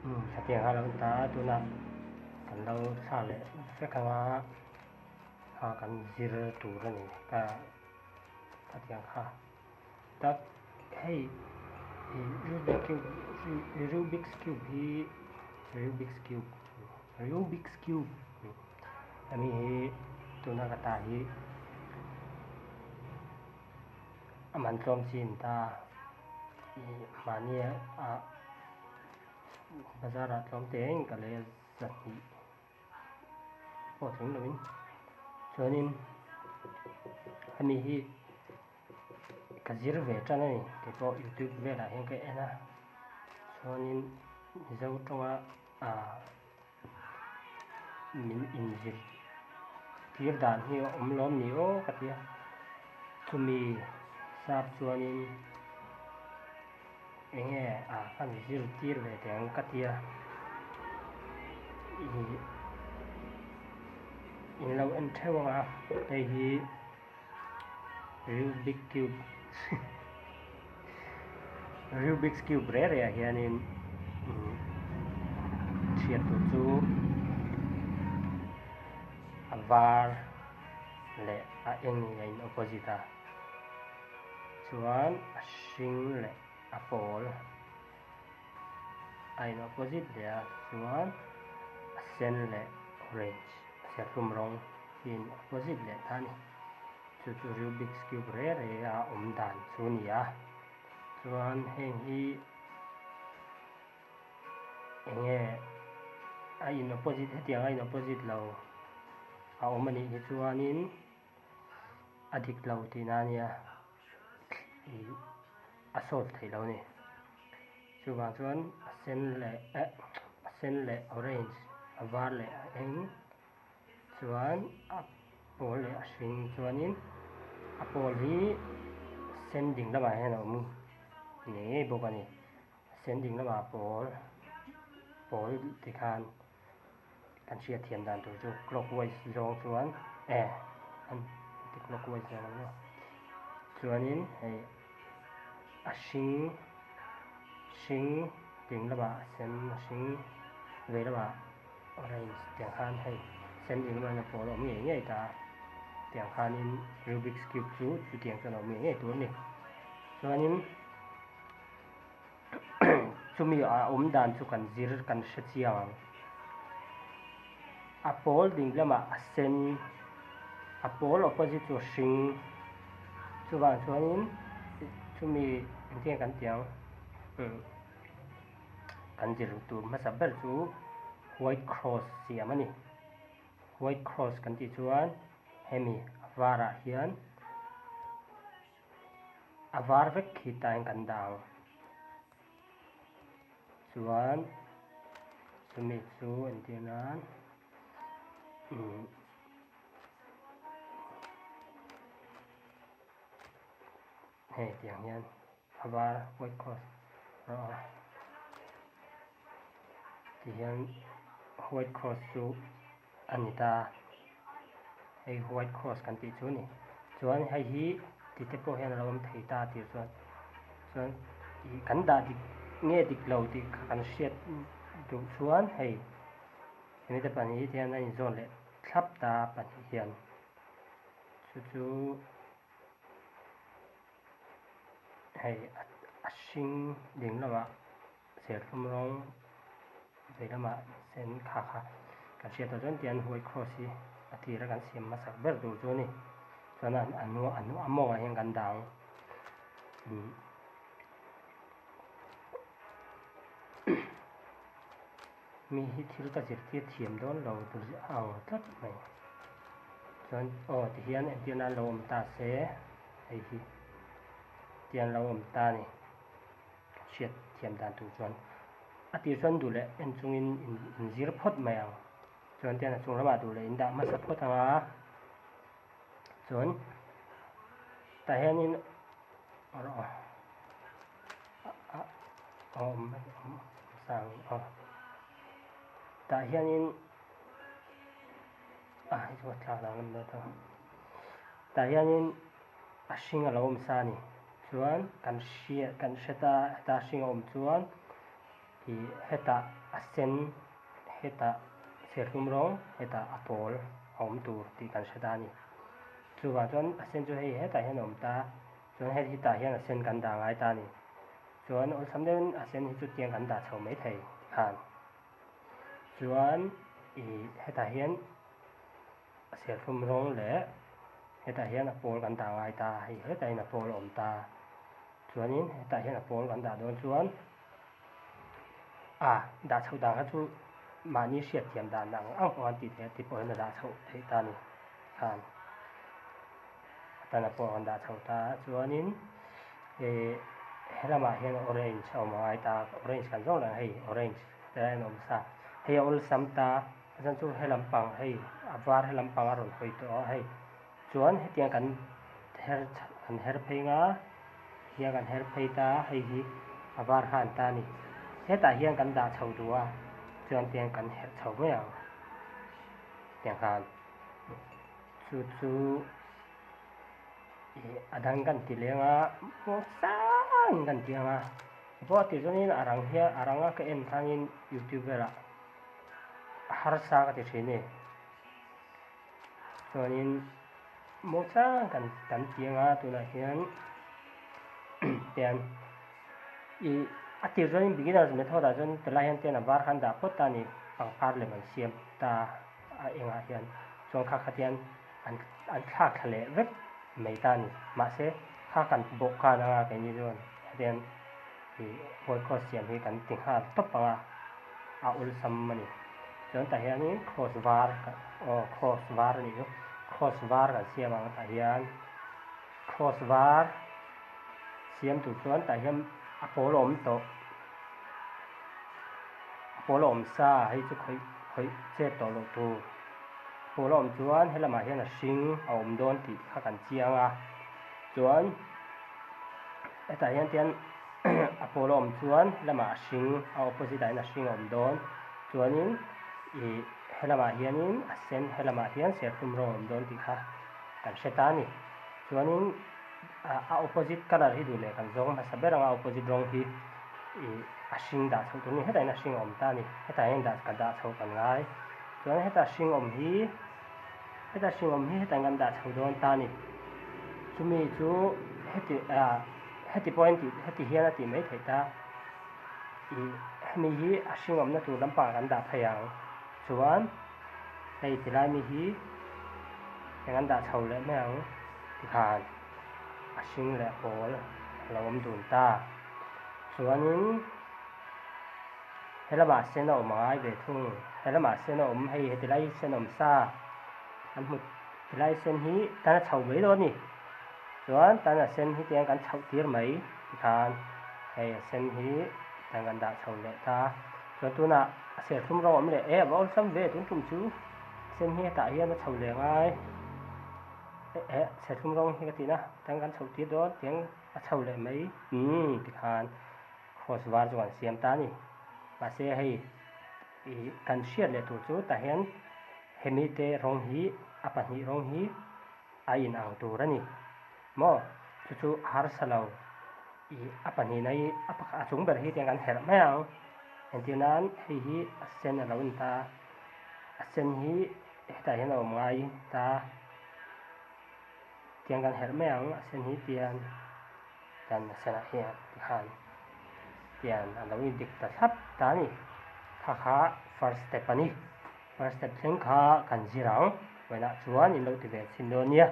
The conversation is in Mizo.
Hetiang kha a lo ni ta a, tunah kan lo thla leh vek ang a, kha kan zir tur a ni ka hetiang kha tak hei ih Rubik cube Rubik's cube hi Rubik's cube Rubik's cube hemi hi tuna ka ta hi a man tlawm chi a ni ta ih mahni ah bazar ah tlawm teh eng ka lei a zahnih pawh tling lovin chuanin hemi hi ka zir ve tan a ni keipawh youtube velah hian ka en a chuanin mizo tawnga ah min inzir tir dan hi a awm lawm ni aw ka ti a chumi sap chuanin eng nge ah ka zir tir ve teh ang ka ti a ih in lo en theuh ang a hei hi Rubik cube Rubik's cube reh reh ah hianin chhiat tur chu a var leh a eng a in opposite a chuan a hring leh a pawl a in opposite leh a chuan a sen leh orange a serthlum rawng hi in opposite leh ta a ni chu chu Rubik's cube reh reh a awm dan chu a ni a chuan heng hi eng nge a in opposite hetiang a in opposite lo a awm a nih hi chuanin a dik lo tihna a nia ih a solve theih lo a ni chuvang chuan a sen leh eh a sen leh orange a var leh a eng chuan a pawl leh a hring chuanin a pawl hi sen ding lamah hian a awm ngei ngei bawk a ni sen ding lamah pawl pawl tikhan kan hriat thiam dan tur chu clockwise zawng chuan eh an ti clockwise zawng ang maw chuanin hei a hring hring ding lamah a sen a hring vei lamah orange tiang khan hei sen ding lamah hian a pawl a awm ngei ngei ta a tiang khanin rubik's cube chu chutiang chuan a awm ngei ngei tur a ni chuanin. Chumi a awm dan chu kan zir kan hre chiang ang. A pawl ding lamah a sen, a pawl opposite chu a hring. Chuvang chuanin chumi engtin nge kan tih ang kan zir tur hmasa ber chu white cross siam a ni. White cross kan tih chuan hemi a varah hian. A var vek khi tain kan dah ang. Chuan chumi chu entir nan umm hei tiang hian a var white cross rawh a tihian white cross chu a ni ta a hei white cross kan tih chu a ni chuan hei hi ti te pawh hian a lo awm thei ta tih chuan chuan ih kan dah dik nge dik lo tih kha kan hriat duh chuan hei hemi te pahnih hi tihian a inzawn leh thlap ta pahnih hian chu chu hei a hring ding lamah serthlum rawng vei lamah sen kha kha kan hriat tawh chuan tian white cross hi a tira kan siam hmasak ber tur chu a ni chuan a a a mawngah hian kan dah ang mi hi thil ka zirtir thiam dawn lo tur ang tlat mai chuan aw tihian entir nan lo awm ta se hei hi tian lo awm ta a ni. Hriat thiam dan tur chuan a tir chuan duh leh en chungin in zir phawt mai ang. Chuan tian a chung lamah duh leh in dah hmasa phawt ang a. Chuan tah hianin rawh a awm sang aw tah hianin a hei chu a thlak dang lam dawn ta tah hianin a hring a lo awm sa a ni. Chuan kan hria kan hre ta heta hring a awm chuan. Ih hetah a sen hetah serthlum rawng hetah a pawl a awm tur tih kan hre ta a ni. Chuvang chuan a sen chu hei hetah hian a awm ta chuan hei hetah hian a sen kan dah ngai ta a ni. Chuan awlsam deuhin a sen hi chu tiang kan dah chho mai thei tikhan chuan ih hetah hian a serthlum rawng leh hetah hian a pawl kan dah ngai ta hei hetah hian a pawl a awm ta chuanin hetah hian a pawl kan dah dawn chuan a dah chhoh dan kha chu mahni hriat thiam dan ang ang pawh an tih theih a ti pawh hian a dah chhoh theih ta a ni khan a tan a pawh an dah chho ta a chuanin ih he lamah hian orange a awm angai ta orange kan zawng reng hei orange helai hian a awm sa hei a awlsam ta a chuan chu he lampang hei a var he lampang a rawn hawi tawh a hei chuan hetiang kan her kan her phei nga hian kan her phei ta hei hi a var kha an ta a ni hetah hian kan dah chho duh a chuan tiang kan herh chho mai ang tiang khan chu chu ih a dang kan ti leng a maw sang kan ti ang a pawh a tih chuanin a rang hian a ranga ka en khanin youtube velah a harsa ka ti thin a ni. Chuanin maw chang kan kan ti anga tunah hian tian ih a tir chuanin beginners method ah chuan tilai hian tian a var khan dah phawt ta a ni pangpar lem an siam ta a engah hian chuan kha kha tian an an thlak thla leh vek mai ta a ni mahse kha kan bawh khan anga keini chuan hetiang ih white cross siam hi kan ti nghal tawp ang a a awlsam a ni chuan tah hianin cross var aw cross var a nih chu cross var kan siam ang tah hian cross var siam tur chuan tah hian a pawl a awm tawh a pawl a awm sa hei chu khawih khawih chet tawh loh tur pawl a awm chuan helamah hian a hring a awm dawn tih kha kan chiang a chuan hetah hian tian a pawl a awm chuan helamah a hring a opposite ah hian a hring a awm dawn chuanin ih helamah hianin a sen helamah hian serthlum rawng a awm dawn tih kha kan hre ta a ni chuanin a opposite colour hi duh leh kan zawng hmasa ber ang a opposite rawng hi ih a hring dah chhoh tur a ni hetah hian a hring a awm ta a ni hetah hian dah ka dah chhoh kan ngai chuan heta hring awm hi heta hring awm hi hetah hian kan dah chho dawn ta a ni chumi chu heti ah heti pawh hian tih heti hian a tih mai theih ta ih hemi hi a hring awmna tur lampangah kan dah phei ang chuan hei tilai mi hi eng an dah chho leh mai ang tikhan a hring leh pawl a lo awm dun ta chuanin He lamah sen a awm angai ve thung. He lamah sen a awm hei heti lai sen awm sa kan hmu tilai sen hi tan a chho mai dawn a ni. Chuan tan a sen hi tiang kan chhoh tir mai tikhan hei a sen hi tan kan dah chho leh ta. Chuan tunah a serthlum rawng awm leh e a va awlsam ve tun tum chu sen hi hetah hian a chho leh ngai eh serthlum rawng hi ka tih na tan kan chhoh tir dawn tiang a chho leh mai umm tikhan. Cross var chu kan siam ta a ni. Mahse hei ih kan hriat leh tur chu tah hian hemi te rawng hi a pahnih rawng hi a in ang tur a ni. Maw chu chu a harsa lo ih a pahnihna hi a pakhat a chung ber hi tiang kan herh mai ang. Entir nan hei hi a sen a lo ni ta a sen hi hetah hian a awm ngai ta tiang kan herh mai ang a sen hi tian. Kan senah hian tikhan tian a lo indik ta thlap ta a ni. Kha kha first step a ni. First step thleng kha kan zir ang. Vawiinah chuan in lo ti ve chhin dawn nia.